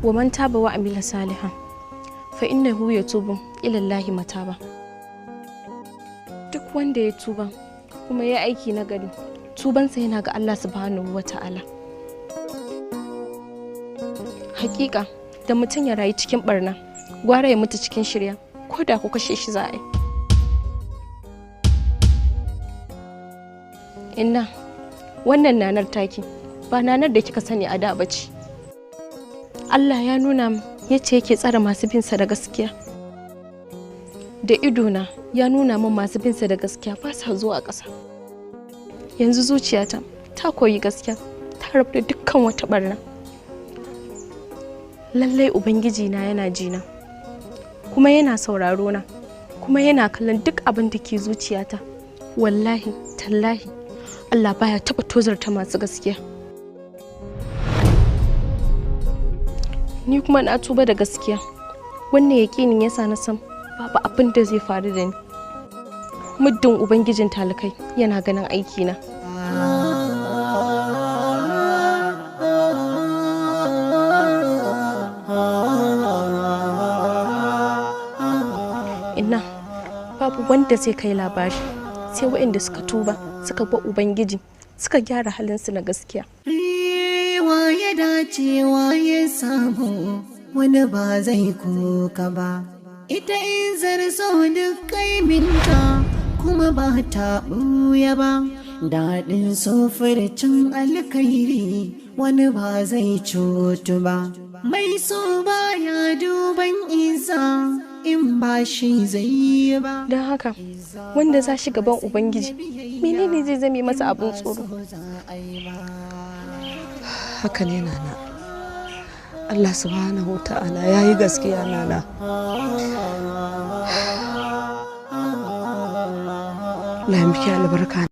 Wa man taba wa amila salihan fa innahu yatubu ila Allahi mataba. Duk wanda ya tuba kuma ya aiki na gari, tubansa yana ga Allah subhanahu wata'ala. Hakika da mutum ya rayu cikin barna, gwara ya mutu cikin shirya, ko da ku kashe shi za a yi. Inna, wannan nanar taki ba nanar da kika sani a da bace. Allah ya nuna min yace yake tsare masu binsa da gaskiya. Da idona ya nuna min masu binsa da gaskiya ba sa zuwa ƙasa. Yanzu zuciyata ta koyi gaskiya, ta rabu da dukkan wata barna. Lallai Ubangiji na yana jina, kuma yana sauraro na, kuma yana kallon duk abin da ke zuciyata. Wallahi, tallahi, Allah baya taɓa tozarta masu gaskiya. Ni kuma na tuba da gaskiya. Wannan yaƙinin yasa na san babu abin da zai faru da ni. Muddin Ubangijin talikai yana ganin aikina. Inna, babu wanda zai kai labari sai waɗanda suka tuba, suka bi Ubangiji, suka gyara halinsu na gaskiya. Wa ya dace wa ya samu wani ba zai kuka ba. Ita in zarzo duk kaiminta kuma ba ta ɓuya ba. Daɗin cin alkairi wani ba zai cutu ba. Mai so baya duban isa in ba shi zai yi ba. Don haka, wanda za shi gaban Ubangiji, menene zai zame masa abin tsoro? Haka ne Nana. Allah subhanahu wa ta'ala ya yi gaskiya Nana. Allah ya miki albarka.